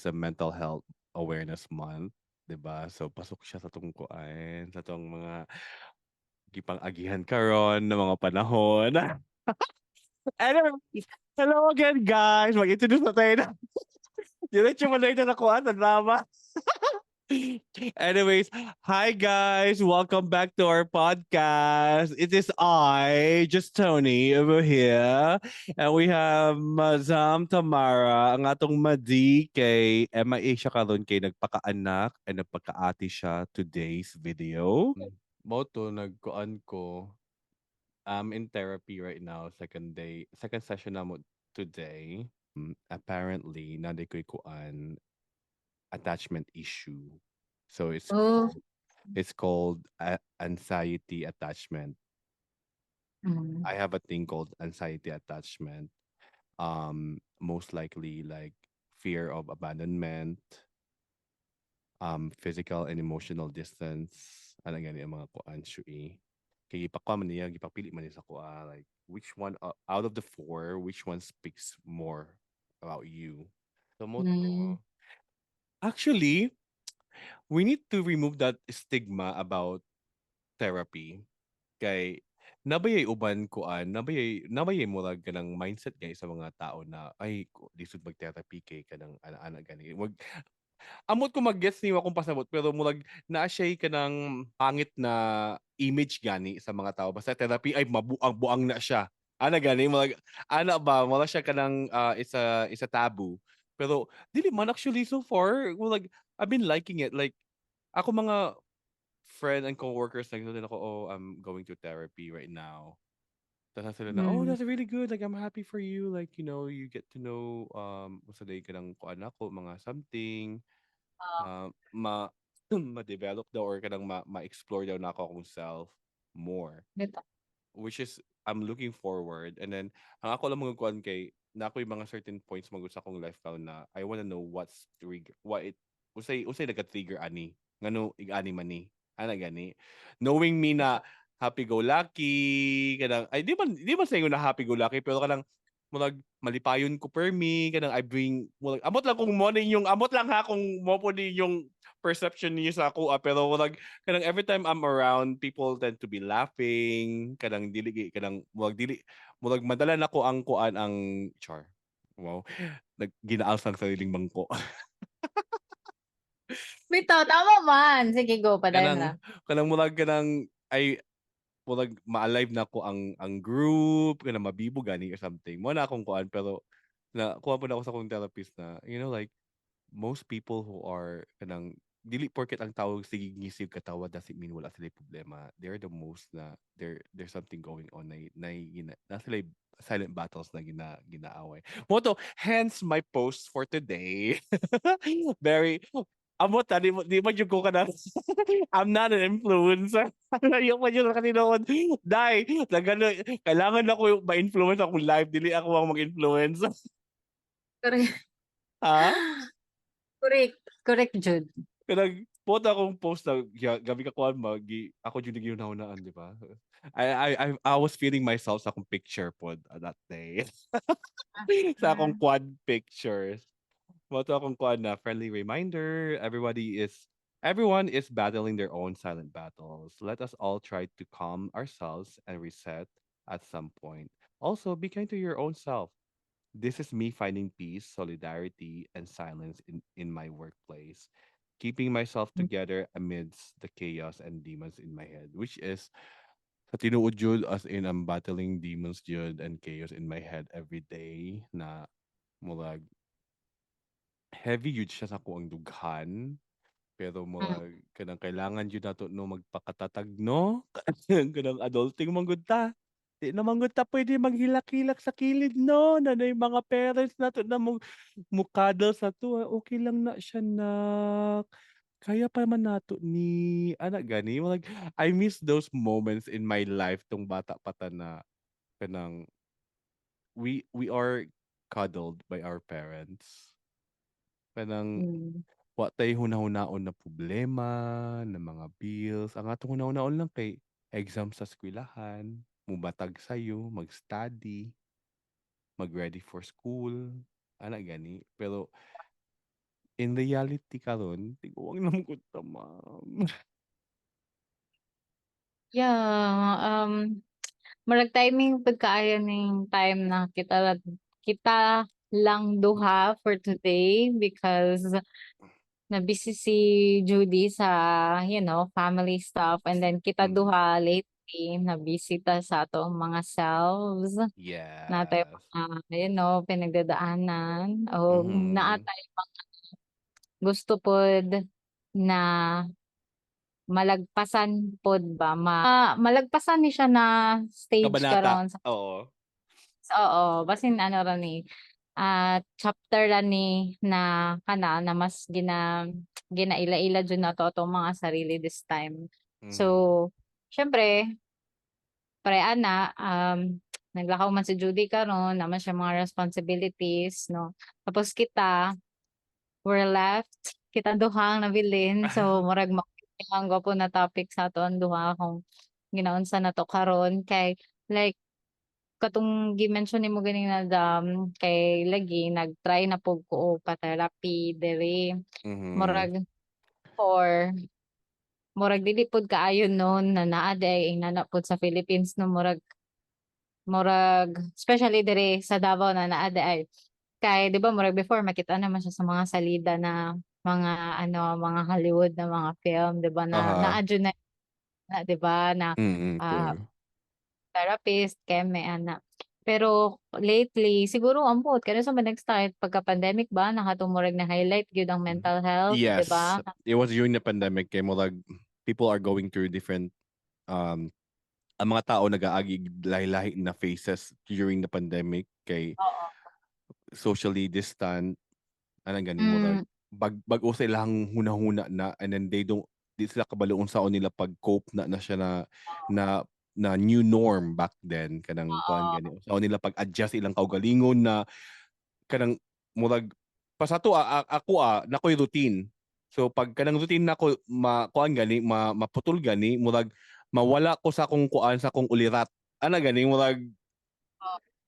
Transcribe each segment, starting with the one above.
is a Mental Health Awareness Month, 'di ba? So pasok siya sa atong kuan, sa atong mga gipang-agihan karon na mga panahon. Anyway, hello again, guys. Mag-introduce na tayo na. Diretso mo na ito na kuan sa drama. Anyways, hi guys. Welcome back to our podcast. It is I, just Tony, over here. And we have Mazam Tamara, ang atong madi kay MIA siya karon kay nagpakaanak and nagpakaati siya today's video. Mao to, nagkuan ko. I'm in therapy right now, second day, second session na mo today. Apparently, naa diay ko'y kuan, attachment issue. So it's called anxiety attachment. I have a thing called anxiety attachment. Most likely like fear of abandonment, physical and emotional distance, ano gani ang mga kuan siya. Kay gipakuha man niya, gipapili man niya sa kuha, like which one out of the four, which one speaks more about you? So mao to. Actually, we need to remove that stigma about therapy. Kay naa bayay uban kuan, naa bayay murag kanang mindset gani sa mga tao na ay lisod mag-therapy kay kanang ana-ana gani. Wag amot ko mag-gets nimo akong pasabot, pero murag naa siya'y kanang pangit na image gani sa mga tao. Basta therapy ay mabuang-buang na siya. Ana gani, murag ana ba, wala siya kanang it's a taboo. Pero dili man actually. So far, well, like I've been liking it. Like ako mga friend and coworkers, nagsabi ako, "Oh, I'm going to therapy right now." Tapos sila na, "Oh, that's really good. Like, I'm happy for you. Like, you get to know, unsa diay kanang kuan nako, mga something, ma ma-develop daw or kanang ma ma-explore daw nako akong self more." Bitaw. Which is I'm looking forward. And then ang ako lang mga kuan kay naa ko'y mga certain points man gud sa akong life karon na I wanna know what's trigger, what it unsay nagka-trigger ani, ngano ig-ani man ni, ana gani. Knowing me na happy-go-lucky kanang, ay, di man sa ingon na happy-go-lucky, pero kanang murag malipayon ko permi, kanang I bring murag amot lang kung mo na inyong, amot lang ha kung mo po ni inyong perception niyo sa ako, pero murag kanang every time I'm around, people tend to be laughing, kanang dili kanang murag dili murag madala nako ang kuan, ang char. Wow, nag ginaals ang sariling bangko. Bitaw, tama man. Sige, go, padayon Kanang lang. Kanang murag kanang ay murag ma-alive nako ang group, kanang mabibo gani or something. Mao na akong kuan, pero na kuha pud ako sa akong therapist na like most people who are kanang dili porket ang tao sige ngisig katawa doesn't mean wala sila problema. They're the most na there's something going on na gina, na sila silent battles na ginaaway. Mao to, hence my post for today. Very amot ta, di ba jud ko kana, I'm not an influencer. Layo pa jud ka tinuod. Dai, nagano, kailangan ako ma-influence akong life, dili ako ang mag-influence. Correct. Ha? Correct. Correct, jud. Kanang pot akong post na gabi ka kuan mag ako jud gihunahunaan, di ba? I was feeling myself sa akong picture pod that day. Sa akong quad pictures. Mao to akong kuan na friendly reminder, everyone is battling their own silent battles. Let us all try to calm ourselves and reset at some point. Also, be kind to your own self. This is me finding peace, solidarity, and silence in my workplace. Keeping myself together amidst the chaos and demons in my head, which is sa tinuod jud, as in I'm battling demons jud and chaos in my head every day na murag heavy jud siya sa akong dughan, pero murag kanang kailangan jud nato no magpakatatag, no, kanang adulting man gud ta, di naman gud ta pwede maghilak-hilak sa kilid, no, na mga parents nato na mo mukadal sa to, "Okay lang na siya, nak, kaya pa man nato ni," ana gani. Like I miss those moments in my life tung bata pa ta na kanang we are cuddled by our parents, kanang wa tay hunahunahon na problema na mga bills. Ang atong hunahunahon lang kay exam sa eskwelahan, mubatag sayo, mag-study, mag-ready for school, ana gani. Pero In reality karon, tiguang na man gud ta, ma'am. Yeah, murag timing pud kaayo ning time na kita lang duha for today because na-busy si Judy sa family stuff and then kita duha lately na-busy ta sa atong mga selves. Naa tay mga pinagdadaanan og naa tay mga gusto pod na malagpasan pod ba, malagpasan ni siya na stage Kabanata, karon sa oo. Oo, basin ano ra ni, chapter ra ni na kana na mas ginaila-ila jud nato atong mga sarili this time. So, siyempre pre ana, naglakaw man si Judy karon, naa man siya mga responsibilities, 'no. Tapos kita, we're left, kita duha ang nabilin, so murag mao ang gwapo na topic sa atoang duha kung ginaunsa nato karon kay like katong gi-mention nimo ganina, Dam, kay lagi nag-try na pud ko og pa-therapy diri. Murag or murag dili pud kaayo known na naa diay ingana pud sa Philippines, no, murag especially diri sa Davao na naa diay. Kay di ba murag before makita naman siya sa mga salida na mga ano, mga Hollywood na mga film, di ba, na naa jud na, di ba, na True. Therapist keme ana. Pero lately siguro ambot kanus-a man nag-start pagka-pandemic ba na katong murag na-highlight gyud ang mental health, di Yes, ba? It was during the pandemic kay murag people are going through different ang mga tao nagaagi lahi-lahi na phases during the pandemic kay socially distant, anang gani, murag bag-o sa ilang hunahuna na and then they don't di sila kabalo unsaon nila pag-cope na na siya na na na new norm back then, kanang kuan gani, unsaon nila pag-adjust ilang kaugalingon na kanang murag pa sa ato, ako nakoy routine, so pag kanang routine nako ma kuan gani, maputol gani, murag mawala ko sa akong kuan, sa akong ulirat ana gani, murag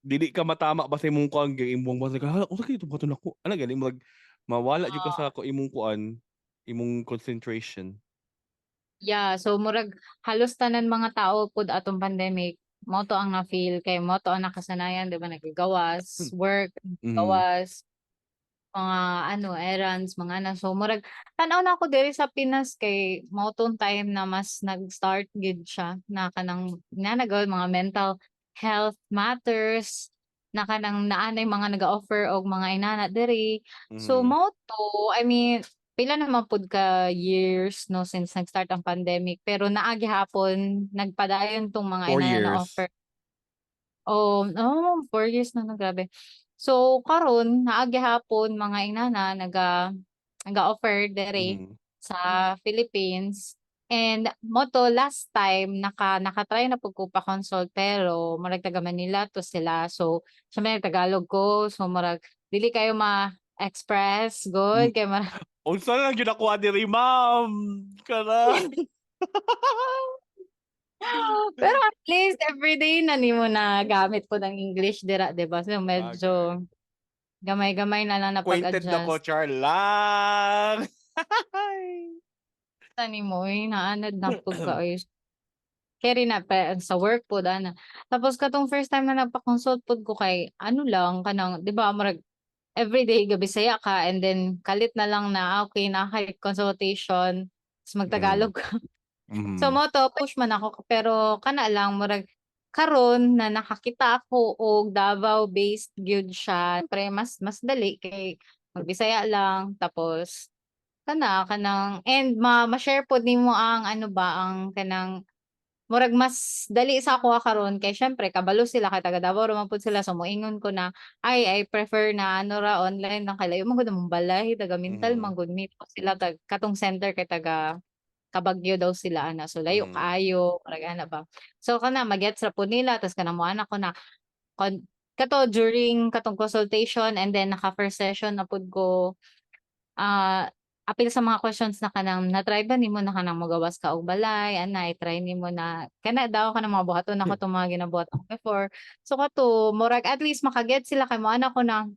dili ka matama ba sa imong kuan kay imong basta ka, "Unsa kay buhaton nako?" ana gani, murag mawala jud ka sa ko imong kuan, imong concentration. Yeah, so murag halos tanan mga tao pud atong pandemic mao to ang na-feel kay mao to ang nakasanayan, di ba, nagigawas, work, gawas, mga ano, errands, mga ana. So murag tan-aw nako diri sa Pinas kay mao tong time na mas nag-start gyud siya na kanang na gud mga mental health matters na kanang naa nay mga naga-offer og mga inana diri. So mao to, I mean, pila naman pud ka years, no, since nag-start ang pandemic pero naa gihapon nagpadayon tong mga 4 inana na years. Offer. Oh, 4 years na, no, grabe. So karon naa gihapon mga inana naga-offer diri sa Philippines and mao to last time naka-try na pud ko pa-consult pero murag taga Manila to sila. So syempre Tagalog ko, so murag dili kayo ma-express gud kay murag Unsa lang gyud ako diri, ma'am, kana. Pero at least everyday na nimo na gamit pud ang English dira, di ba? So medyo Sabagay. Gamay-gamay na lang na Acquainted na ko, pag-adjust. Char lang. Sa nimo uy, naanad na pud ka uy. Carry na pa sa work pud ana. Tapos katong first time na nagpa-consult pud ko kay ano lang kanang, di ba, murag everyday ga-Bisaya ka and then kalit na lang na, ah, okay naa kay consultation tas mag-Tagalog ka. So mao to push man ako pero kana lang murag karon na nakakita ako og Davao based gyud siya, pre mas dali kay mag-Bisaya lang tapos kanang and ma-share pod nimo ang ano ba, ang kanang murag mas dali sa akoa karon kay siyempre kabalo sila kay taga Davao ra man pud sila, so moingon ko na, "Ay, I prefer na ano ra, online lang kay layo man gud among balay, taga Mintal man gud mi." Tapos sila tag katong center kay taga Cabaguio daw sila ana, so layo kaayo, murag ana ba. So kana ma-gets ra pud nila tas kanang moana ko na kato during katong consultation and then naka first session na pud ko, apil sa mga questions na kanang na-try ba nimo na kanang mogawas ka og balay ana, i-try nimo na kana daw kanang mga buhaton nako tong mga ginabuhat nako before. So kato murag at least maka-get sila kay moana ko na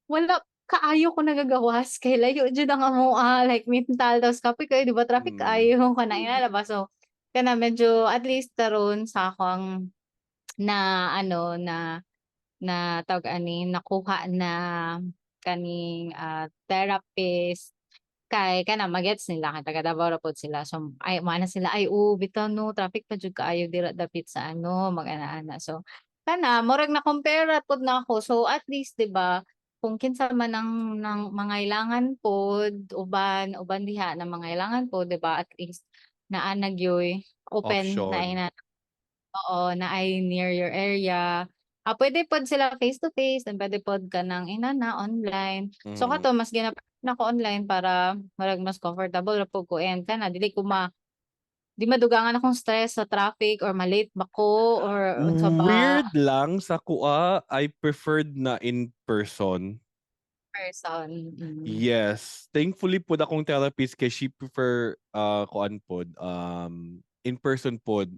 wala Kaayo ko nagagawas kay layo jud ang amoa, like mental, tapos kapoy kaayo, di ba, traffic kaayo kana inana ba. So kana medyo at least karon sa akong na ano na na tawag ani, nakuha na kaning therapist kay kana magets nila kay taga Davao ra pod sila. So ay moana sila, "Ay, oo, bitaw no, traffic pa jud kaayo dira dapit sa ano," mag-ana-ana. So kana murag na-compare ra pod nako. So at least, di ba, kung kinsa man ang nang mangailangan pod, uban uban diha na mangailangan pod, di ba, at least naa na gyoy open na Option. ina, oo, naay near your area. Ah, pwede pod sila face to face and pwede pod kanang inana online. So kato mas gina nako online para murag mas comfortable ra pud ko and kana dili ko ma di madugangan akong stress sa traffic or ma-late ba ko or unsa ba. Weird lang sa kuha, I preferred na in person. Person. Yes. Thankfully pod akong therapist kay she prefer kuan pod, in person pod.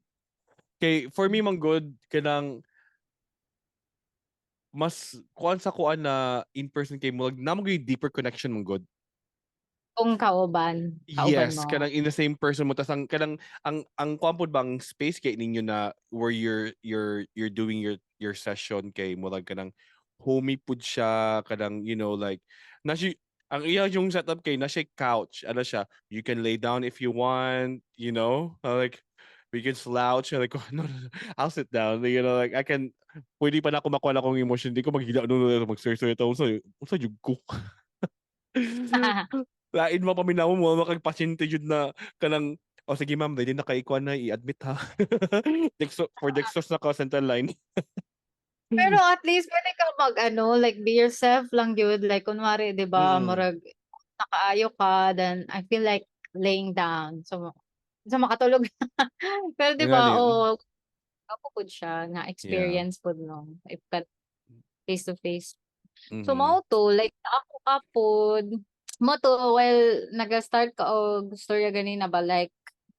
Kay for me man good kanang mas kuan sa kuan na in person kay mo na mo deeper connection man good. Kung kauban, kauban Yes, mo. Kanang in the same person mo, tas ang kanang ang kuan pod bang space kay ninyo na where you're doing your session kay murag kanang homey pud siya, kanang like na siya ang iya yung setup kay na siya couch, ano siya, you can lay down if you want, like we can slouch, like, No, I'll sit down," like I can, pwede pa na ako makuha na akong emotion, di ko maghila, no, mag-sir ito, unsa unsa jud ko. Lain mo paminaw mo makag pasyente jud na kanang, "Oh, sige ma'am, ready na kay ikuan na i-admit ha. Dextro for dextrose na ka central line." Pero at least pwede ka mag-ano, like be yourself lang gyud. Like kunwari, 'di ba, murag nakaayo ka, then I feel like laying down. So makatulog. Pero 'di ba, Ingani. oo, ako pud siya na experience pud no, if ka face to face. So mao to, like ako ka pod, mo to while naga-start ka og storya ganina ba, like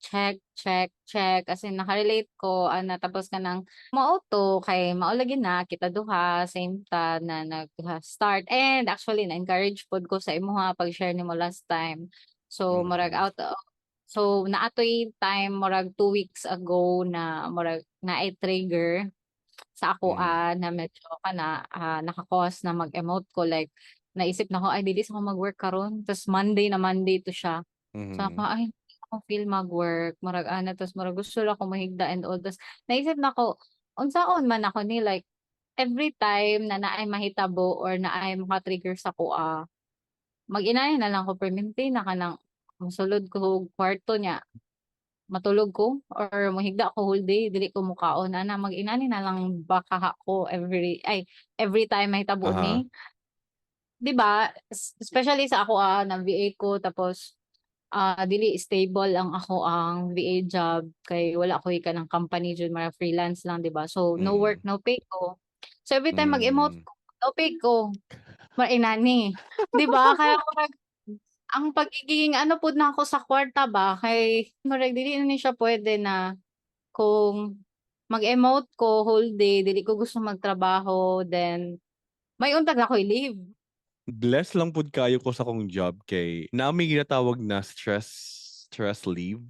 check, check, check, as in naka-relate ko ana. Tapos kanang mao to kay mao lagi na kita duha same ta na nag-start and actually na-encourage pod ko sa imuha pag-share nimo last time. So murag out of, so naa toy time murag 2 weeks ago na murag naay trigger sa ako na medyo kana naka-cause na mag-emote ko, like naisip nako, "Ay, dili sa ako mag-work karon." Tas Monday na Monday to siya. So ako, "Ay, di ako feel mag-work," murag ana, tas murag gusto ra ko mahigda and all. Tas naisip nako, unsaon man ako ni, like every time na naay mahitabo or naay maka-trigger sa akoa, mag-inani na lang ko permente na kanang mosulod ko og kwarto niya, matulog ko or mohigda ko whole day, dili ko mukaon ana, mag-inani na lang ba kaha ko every, ay, every time mahitabo ni. 'Di ba? Especially sa ako na VA ko, tapos dili stable ang ako ang VA job kay wala koy kanang company jud, mga freelance lang, 'di ba? So no work, no pay ko. So every time mag-emote ko, no pay ko. Mainani. 'Di ba? Kaya murag ang pagiging ano pud nako sa kwarta ba, kay murag dili na ni siya pwede na kung mag-emote ko whole day, dili ko gusto magtrabaho, then may untag na ko'y leave. Blessed lang pud kayo ko sa akong job kay naa may ginatawag na stress leave.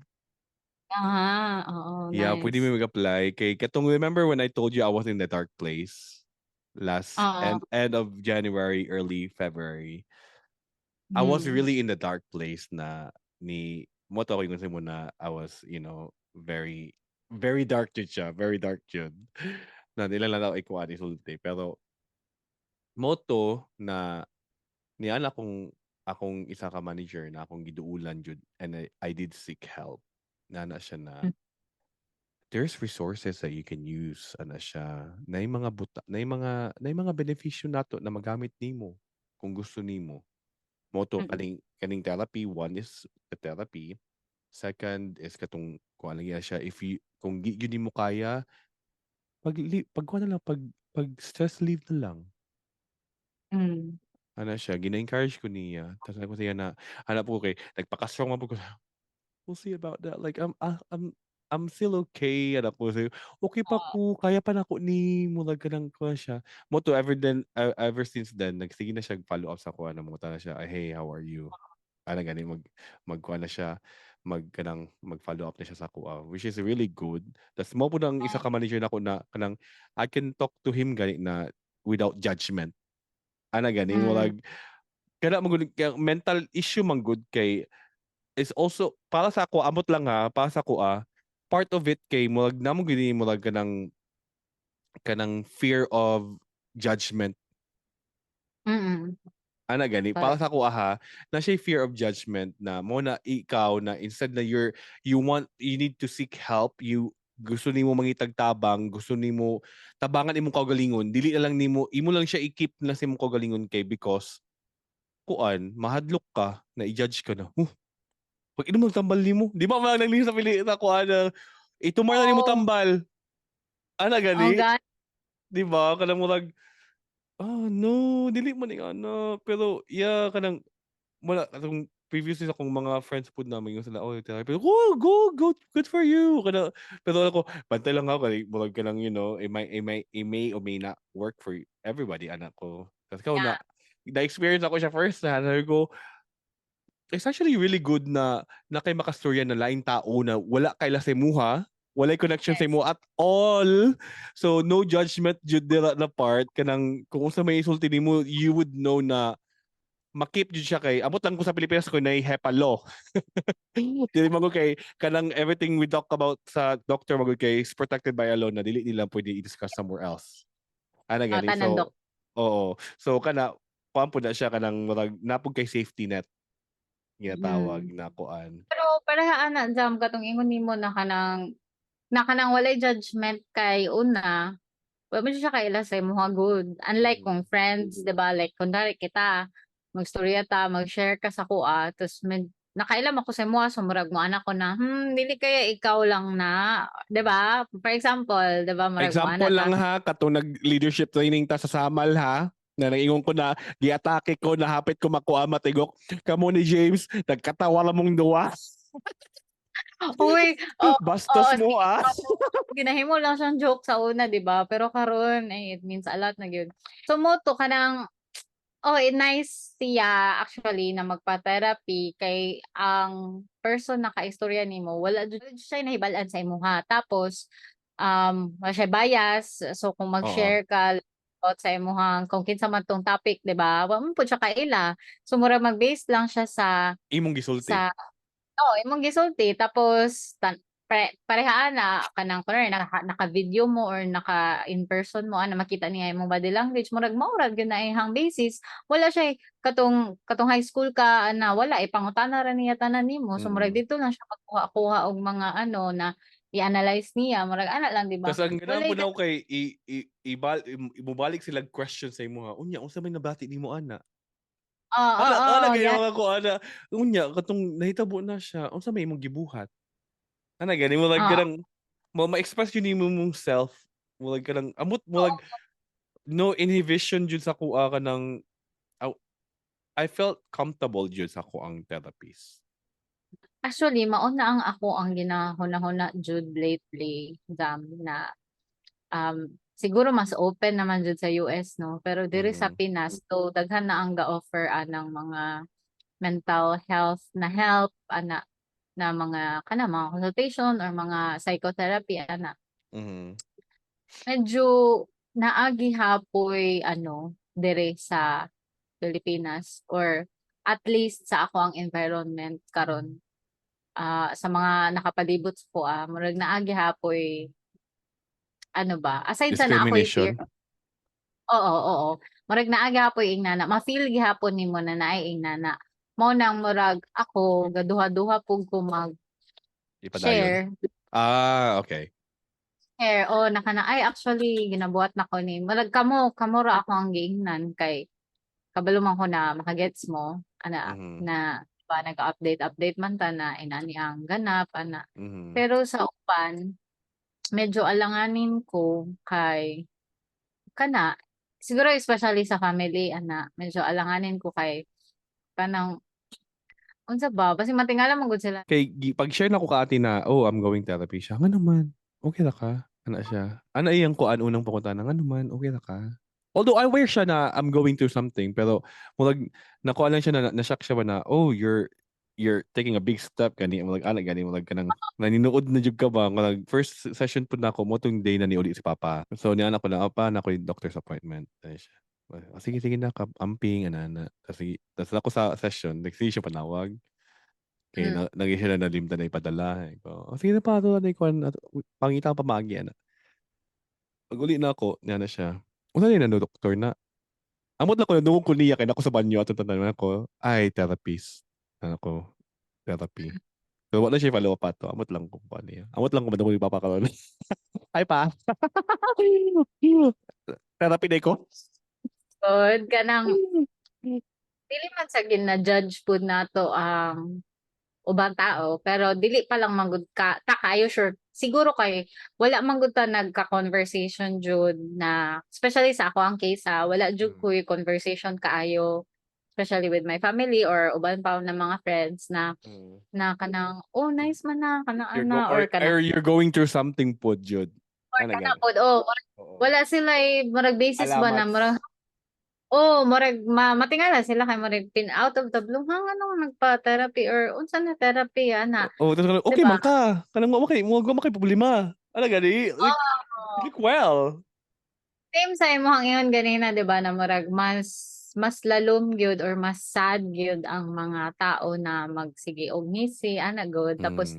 Ah, oo, Yeah, pwede nice. mo mag-apply kay katong, remember when I told you I was in the dark place last Oo. end of January, early February. I was really in the dark place na ni mo to ako yung mo na I was, very very dark jud siya, very dark jud. Na nila lang ako ikuha ni sulti, pero mo to na niana akong isa ka manager na akong giduulan jud and I did seek help. Nana siya na there's resources that you can use, ana siya, naay mga buta, naay mga benepisyo nato na magamit nimo kung gusto nimo. Mo to kaning therapy, one is the therapy, second is katong kuan lang siya, if you kung di gyud nimo kaya, pag kuan na lang, pag stress leave na lang. Ana siya, gina-encourage ko niya. Tapos ako siya na, hanap ko kay, nagpaka-strong man pud ko. "We'll see about that." Like, I'm I'm still okay, ana ko. So, okay pa Oo. ko, kaya pa nako ni, murag kanang kuan siya. Mao to ever since then nagsige na siya follow up sa akoa, nangutana siya, "Hey, how are you?" Ana gani, magkuan na siya, mag kanang mag-follow up na siya sa akoa, which is really good. Tas mao pud ang isa ka manager nako na kanang I can talk to him gani na without judgment. Ana gani, murag kana man gud kay mental issue man gud kay is also para sa ako, amot lang ha, para sa ako ah, part of it kay murag namo gini, murag kanang fear of judgment. Ana gani, para sa ako ha, na siya fear of judgment na mo na ikaw na instead na you want, you need to seek help, you gusto nimo mangitag tabang, gusto nimo tabangan imong kaugalingon, dili na lang nimo, imo lang siya i-keep na sa imong kaugalingon kay because kuan, mahadlok ka na i-judge ka na, "Huh, pag inom tambal nimo, di ba?" Man nang sa pili sa kuan na itumar na nimo Oo. Tambal. Ana Oh, gani? gani. Di ba? Kanang murag, "Ah, no, dili man ing-ana." Pero yeah, kanang wala katong previously sa akong mga friends pud na moingon sila, "Oh, therapy." "Go, go, go, good for you." Kana pero ako bantay lang ako kay murag kanang it may or may not work for everybody, ana ko. Tas ikaw na na-experience ako siya first hand, sabi ko, it's actually really good na kay makastorya na laing tao na wala kaila sa imuha, walay connection sa imo at all. So no judgment jud dira na part, kanang kung unsa may isulti nimo, you would know na ma-keep jud siya kay amot lang ko sa Pilipinas ko nay HIPAA law. Dili man ko kay kanang everything we talk about sa doctor magud kay is protected by a law na dili nila pwede i-discuss somewhere else. Ana Oh, gani. tanan So dok. oo. So kana kuan pud na siya, kanang murag napud kay safety net nga tawag na kuan. Pero pareha ana jam, katong ingon nimo na kanang walay judgment kay una wa man siya kaila sa imuha good. Unlike kung friends, 'di ba? Like kunwari kita magstorya ta, mag-share ka sa kuha, tapos med nakailam ako sa imuha, so murag mo anak ko na, dili kaya ikaw lang na, 'di ba? For example, 'di ba, murag mo Example ana lang ta. ha, katong nag-leadership training ta sa Samal ha, na naingon ko na giatake ko na hapit ko makuha matigok kamo ni James, nagkatawa ra mong duwa. Uy, oh, Bastos oo, mo ah. Ginahimo lang siyang joke sa una, 'di ba? Pero karon ay it means a lot na gyud. So mo to kanang oh, eh, nice siya actually na magpa-therapy kay ang person na kaistorya nimo wala jud siya nahibal-an sa imuha. Tapos wala siya bias. So kung mag-share ka about sa imuhang kung kinsa man tong topic, 'di ba? Wa man pud siya kaila. So mura mag-base lang siya sa imong gisulti. Sa oh, imong gisulti, tapos parehaan na kanang kunwari naka-video mo or naka in person mo ana makita niya imong body language, murag mao ra gyud na iyang basis. Wala siya katong high school ka na wala ipangutana ra niya tanan nimo. So murag didto lang siya magkuha-kuha og mga ano na i-analyze niya, murag ana lang, di ba? Tas ang ganahan Walay pud nako kay i i ibal imobalik sila question sa imo ha. "Unya unsa may nabati nimo ana?" Ana ana gani mga ko ana. "Unya katong nahitabo na siya, unsa may imong gibuhat?" Ana gani, murag kanang mo ma-express jud nimo mong self. Murag kanang amot murag no inhibition jud sa kuha, kanang aw, I felt comfortable jud sa akoang therapist. Actually, mao na ang ako ang ginahuna-huna jud lately, Jam, na siguro mas open naman jud sa US, no? Pero diri sa Pinas, so daghan na ang ga-offer anang mga mental health na help ana na mga kana mga consultation or mga psychotherapy ana. Medyo naa gihapoy ano diri sa Pilipinas or at least sa ako ang environment karon. Ah, sa mga nakapalibot sa ko ah, murag naa gihapoy ano ba, aside sa naa ko'y fear. Discrimination? Oo. Murag naa gihapoy ingnana, ma-feel gihapon nimo na naay ingnana. Mao nang murag ako gaduha-duha pug ko mag Ipadayon? share. Ah, okay. Share, oh, na kana ay actually ginabuhat nako ni. Murag kamo ra ako ang giingnan kay kabalo man ko na makagets mo ana na ba nag-update update man ta na inani ang ganap ana. Pero sa uban medyo alanganin ko kay kana siguro especially sa family ana, medyo alanganin ko kay kanang Unsa ba? Basi matingala man gud sila. Kay pag-share na ko kaati na, "Oh, I'm going therapy," siya, "Ngano man? Okay ra ka?" Ana siya. Ana iyang kuan unang pangutana, "Ngano man, okay ra ka?" Although aware siya na I'm going through something, pero murag nakuha lang siya na na-shock siya ba na, "Oh, you're taking a big step gani," murag ana gani, murag kanang naninuod na jud ka ba, murag first session pud nako mao tong day na niuli si Papa. So niana ko na, "Pa, naa ko'y doctor's appointment." Ana siya. "Ah, sige, sige na kap amping," ana ana. Tas sige, tas ako sa session, like sige siya panawag. Kay na nagi siya na nalimtan na ipadala. Ko, "Oh, sige na pa, ato na kuan pangita pa maagi ana." Pag uli na ako, niana siya, "Unsa ni na doktor na?" Amot lang ko, nadungog ko niya kay nako sa banyo atong tanan ko, "Ay, therapist." Ana ko, therapy. Pero wala siya follow up ato. Amot lang ko kuan niya. Amot lang ko madungog ni Papa karon. Ay pa. Therapy day ko. Good kanang dili man sa gina-judge pud nato ang ubang tao, pero dili pa lang man gud ka ta kaayo sure siguro kay wala man gud ta nagka-conversation jud na, especially sa ako ang case ha, wala jud ko'y conversation kaayo, especially with my family or uban pa na mga friends na na kanang, "Oh, nice man na kanang You're go ana," or or kanang or you're going through something pod jud. Or Ana kana gani. Pod, oh, murag Oo. Wala sila eh, murag basis ba na Alamat. Murag, oh, murag matingala sila kay murag pin out of the blue, "Ha, nganong nagpa-therapy?" or "Unsa na therapy ana?" Oh, tas 'Di okay ba? man ka. Kanang wa man kay problema. Ana gani? Like, Oo. you look well. Same sa imong ingon ganina, 'di ba, na murag mas lalom gyud or mas sad gyud ang mga tao na magsige og ngisi ana gud, tapos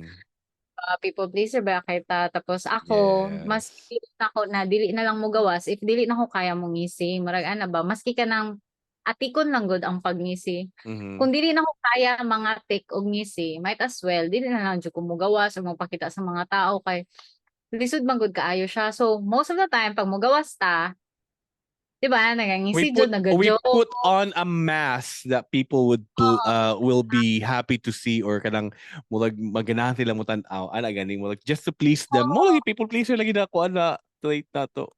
people pleaser ba kay ta, tapos ako mas pili nako na dili na lang mogawas if dili na ko kaya mongisi, murag ana ba, maski kanang atikon lang gud ang pagngisi. Kung dili na ko kaya mangatik og ngisi, might as well dili na lang jud ko mogawas or magpakita sa mga tao kay lisod man gud kaayo siya. So most of the time pag mogawas ta, 'di ba, nagangisi jud, We naga-joke. Put on a mask that people would will be happy to see or kanang murag maganahan sila mo tan-aw ana gani, murag just to please them. Mo lagi people pleaser lagi na ko ana trait nato.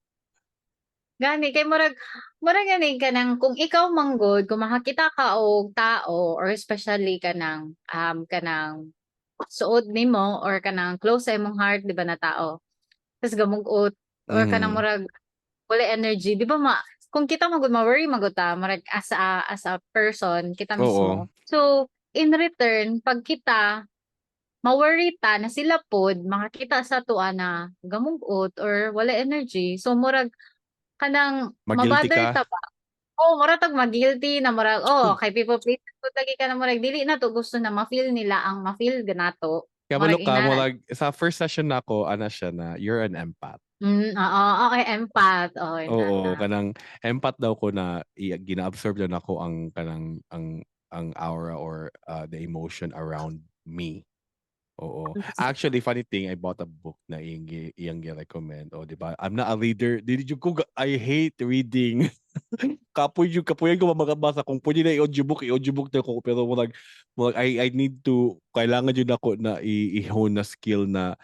Gani kay murag gani kanang kung ikaw man gud, kung makakita ka og tao or especially kanang suod nimo or kanang close sa imong heart, 'di ba, na tao. Tas gamug-ot or kanang murag wala energy, 'di ba, kung kita man gud ma-worry man gud ta, murag as a person kita mismo. So in return, pag kita ma-worry ta na sila pod makakita sa atoa na gamug-ot or wala energy. So murag kanang Ma-guilty ma-bother ka? Ta ba. Oh, mura tag ma-guilty na murag, oh, kay people pleaser pud lagi ka na murag dili na to gusto na ma-feel nila ang ma-feel nato. Kabalo Murag ka, inana. Murag sa first session nako ana siya na, "You're an empath." Oo, okey, empath, oo, Oo, inana. Kanang empath daw ko na gina-absorb daw nako ang kanang ang aura or the emotion around me. Oo. Actually, funny thing, I bought a book na iyang gi-recommend. Oh, 'di ba? I'm not a reader. Dili jud ko I hate reading. Kapoy jud, kapoyan ko makabasa. Kung pwede na i-audiobook, i-audiobook na ko, pero murag I need to, kailangan jud ako na i-hone na skill na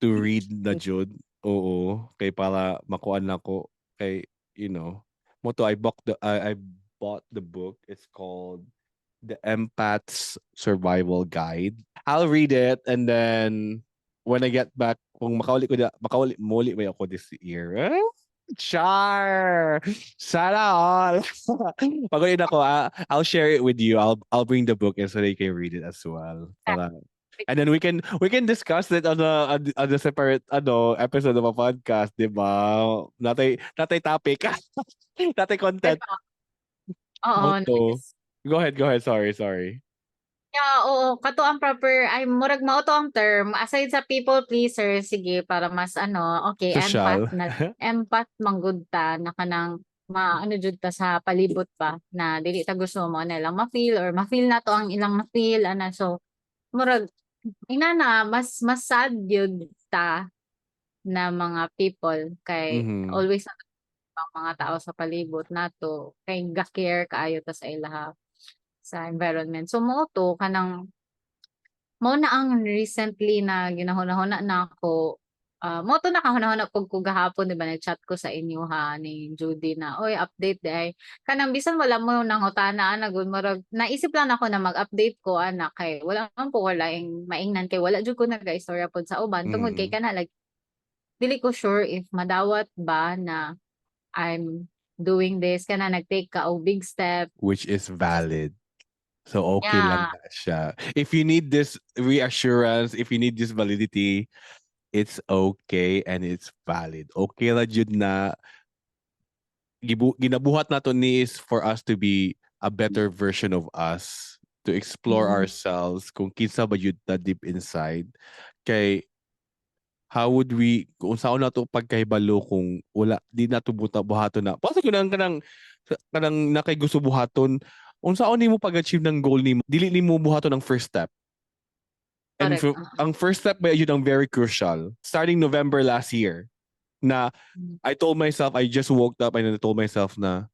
to read na jud. Oo, kay para makuan nako kay mo to I bought the book. It's called The Empath's Survival Guide. I'll read it and then when I get back, kung makauli ko da, makauli muli may ako this year. Eh? Char! Sana all! Pag uli nako, I'll share it with you. I'll bring the book and so that you can read it as well. Para, and then we can discuss it on the separate ano episode of a podcast, di ba? Natay topic. Natay content. Oo, Moto. Nice. Go ahead, go ahead. Sorry, sorry. Yeah, oo, kato ang proper ay murag mao to ang term aside sa people pleaser, sige, para mas ano, okay, Social. Empath na, empath manggud ta na kanang maano jud ta sa palibot pa na dili ta gusto mo na lang ma-feel or ma-feel na to ang ilang ma-feel ana, so murag inana mas sad jud ta na mga people kay always ang mga tao sa palibot nato kay ga-care kaayo ta sa ilaha sa environment. So mao to kanang mao na ang recently na ginahuna-huna nako. Mao to nakahuna-huna pud ko gahapon, di ba, nag-chat ko sa inyo ha ni Judy na, "Oy, update diay." Kanang bisan wala mo nangutana ana gud, murag naisip lang nako na mag-update ko ana kay wala man po ko laing maingnan kay wala jud ko nagaistorya pod sa uban tungod kay kana like dili ko sure if madawat ba na I'm doing this, kana nag-take ka og big step. Which is valid. So okay lang na siya. If you need this reassurance, if you need this validity, it's okay and it's valid. Okay ra jud na ginabuhat nato ni is for us to be a better version of us, to explore ourselves kung kinsa ba jud ta deep inside. Kay how would we, kung saan nato pagkahibalo kung wala di nato buta buhaton na pasa ko nang kanang nakay gusto buhaton, unsaon nimo pag-achieve ng goal nimo, dili nimo buhaton ang first step and ang first step ba yun ang very crucial. Starting November last year na I told myself, I just woke up and I told myself na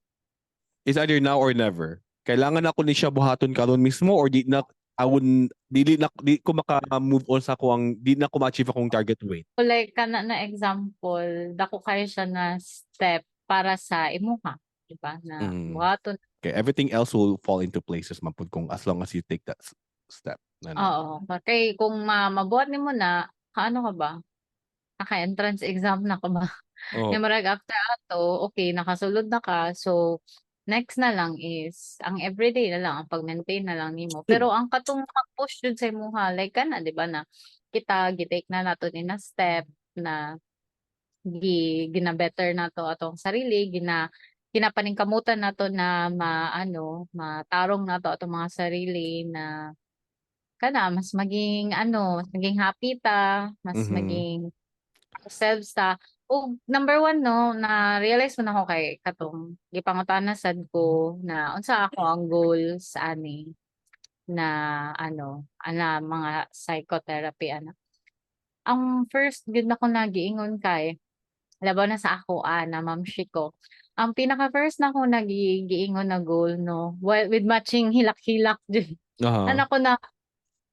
it's either now or never. Kailangan ako ni siya buhaton karon mismo or di na I wouldn't, dili na di ko maka-move on sa akong, di na ko ma-achieve akong target weight. Like kana na example, dako kayo siya na step para sa imuha, di ba? Na buhaton. Okay, everything else will fall into places man pud kung as long as you take that step. Ano? Oo. Kay kung mabuhat nimo na, kaano ka ba? Naka-entrance exam na ka ba? Oh. Yung murag after ato, okay, nakasulod na ka. So, next na lang is, ang everyday na lang, ang pag-maintain na lang nimo. Pero ang katong mag-push jud sa imuha, like kana, di ba na, kita, gi-take na nato ni na step na gina-better nato atong sarili, ginapaningkamutan nato na maano, matarong nato atong mga sarili na kana mas maging ano, mas maging happy ta, mas maging ourselves ta. Ug number one, no, na realize mo na ako kay katong gipangutana sad ko na unsa ako ang goals ani na ano, ana mga psychotherapy ana. Ang first gud nako na giingon kay labaw na sa ako na mamshi ko. Ang pinaka first na ako giingon na goal, no, while with matching hilak-hilak jud. Ana ko na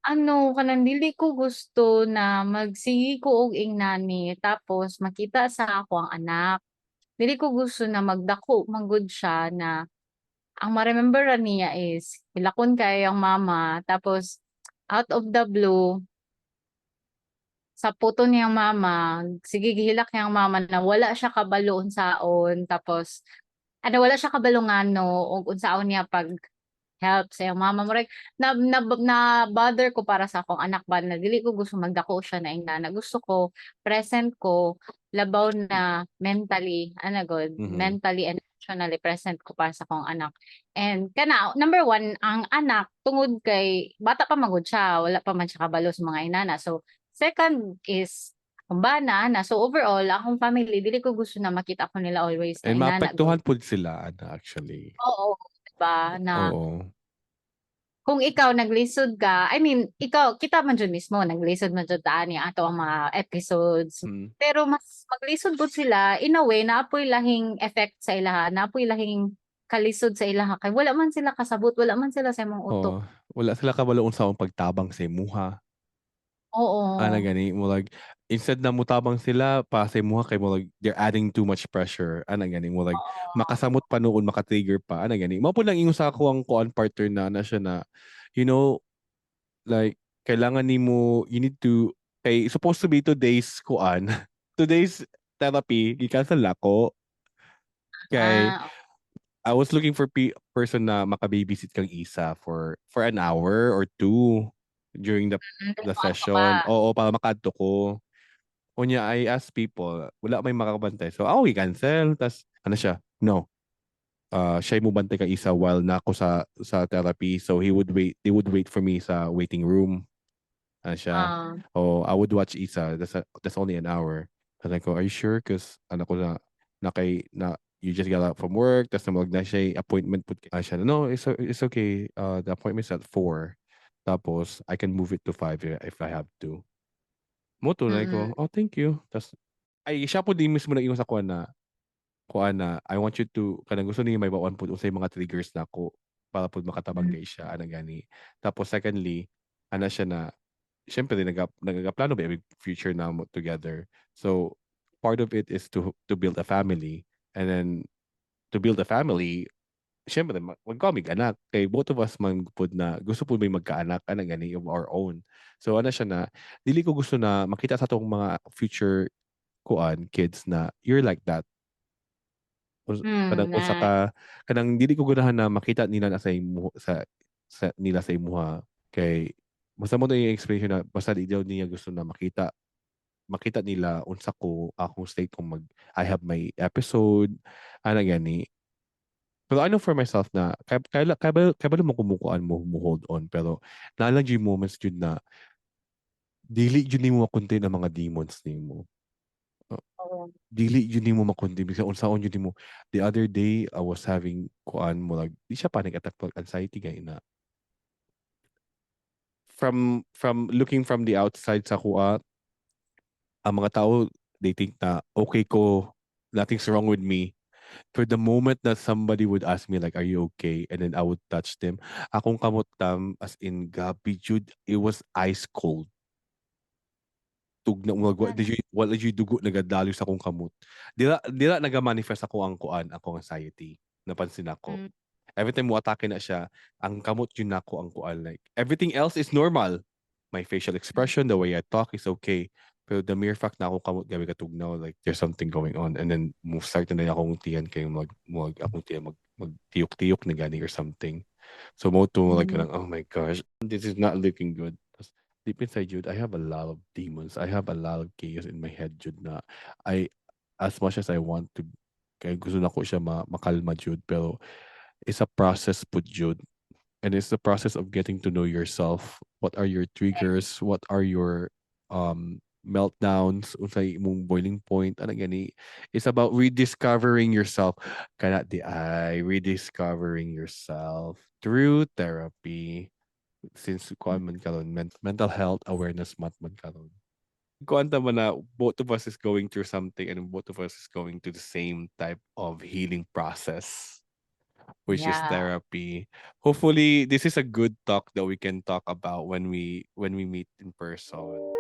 ano, kanang dili ko gusto na magsige ko og ingnani tapos makita sa ako ang anak. Dili ko gusto na magdako man gud siya na ang ma-remember ra niya is hilakon kaayo ang mama, tapos out of the blue sa puto niyang mama, sige gihilak niyang mama na wala siya kabalo unsaon, tapos ano, wala siya kabalo ngano ug unsaon niya pag help sa iyang mama. Murag na bother ko para sa akong anak ba na dili ko gusto magdako siya na ingana. Gusto ko present ko, labaw na mentally, ana gud, mentally and emotionally present ko para sa akong anak. And kana, number one, ang anak, tungod kay bata pa man gud siya, wala pa man siya kabalo sa mga inana. So second is akong bana ana. So overall, akong family, dili ko gusto na makita ko nila always na And inana gud. maapektuhan pud sila ana, actually. Oo, diba na kung ikaw naglisod ka, I mean, ikaw, kita man jud mismo, naglisod man jud ta ani ato ang mga episodes. Pero mas maglisod pud sila, in a way, naapoy lahing effect sa ilaha, naapoy lahing kalisod sa ilaha. Kay wala man sila kasabot, wala man sila sa imong utok. Oo. Wala sila kabalo unsaon pagtabang sa imuha. Ana gani mo, like instead na mutabang sila pa sa imuha kay mo, like they're adding too much pressure, ana gani mo, like makasamot pa noon, maka-trigger pa, ana gani. Mao pud lang ingon sa ako ang kuan partner na na siya na like kailangan nimo, you need to, kay supposed to be today's kuan, today's therapy, gi-cancel nako kay I was looking for person na maka-babysit kang Isa for an hour or two during the Makaadto ka. Session. Oo, para makaadto ko. Unya, I asked people, wala may makabantay. So, ako i-cancel. Tas, ano siya? No. Siya mo bantay kang Isa while na ako sa therapy. So, he would wait, they would wait for me sa waiting room. Ano siya? Oh, I would watch Isa. That's only an hour. I was like, "Oh, are you sure?" Because, ano ko na kay, na, you just got out from work, tas namag na siya appointment put siya, "No, it's okay. The appointment's at 4. Tapos, I can move it to 5 if I have to." Mao to, like ko, "Oh, thank you." Tas, ay, siya po din mismo nag-ingon sa kuan na, I want you to, kanang gusto niya may bawaan po unsay mga triggers na ako para po makatabang kay siya, ana gani. Tapos, secondly, ana siya na, Syempre nagaplano ba big future namo together. So part of it is to build a family, and then to build a family, syempre magkamig anak kay both of us man pud na gusto pud may magkaanak ana gani of our own. So ana siya na dili ko gusto na makita sa atong mga future kuan kids na you're like that. Kanang usa na ka kanang dili ko ganahan na makita nila na sa imo sa nila sa imuha kay basta mo na yung explanation na basta di daw niya gusto na makita makita nila unsa ko akong state kung mag I have my episode ana gani. Pero I know for myself na kay kay kay kabalo mo kumukuan mo hold on, pero naa lang jud moments jud na dili jud nimo ma-contain ang mga demons nimo. Oo. Dili jud nimo ma-contain bisan unsaon jud nimo. The other day I was having kuan mo, like di siya panic attack but anxiety gay na from looking from the outside sa kuha, ang mga tao, they think na okay ko, nothing's wrong with me. For the moment that somebody would ask me like, "Are you okay?" and then I would touch them, akong kamot tam, as in gabi jud, it was ice cold. Tugna mo Ano? Di wala jud dugo nagadaloy sa akong kamot. Dira naga-manifest ako ang kuan, akong anxiety. Napansin ako. Every time mo atake na siya, ang kamot jud nako ang kuan, like everything else is normal. My facial expression, the way I talk is okay. Pero the mere fact na akong kamot gabi katugnaw, like there's something going on, and then mo start na akong tiyan kay mag akong tiyan mag magtiyok-tiyok na gani or something. So mo to like oh my gosh, this is not looking good. Tas deep inside jud, I have a lot of demons. I have a lot of chaos in my head jud na I as much as I want to kay gusto nako siya makalma jud, pero it's a process pud jud. And it's the process of getting to know yourself. What are your triggers? What are your meltdowns? Unsay imong boiling point? Ano gani? It's about rediscovering yourself. Kana di ay rediscovering yourself through therapy. Since kuan man karon, Mental Health Awareness Month man karon. Kuan ta man na both of us is going through something and both of us is going through the same type of healing process, which is therapy. Hopefully, this is a good talk that we can talk about when we meet in person.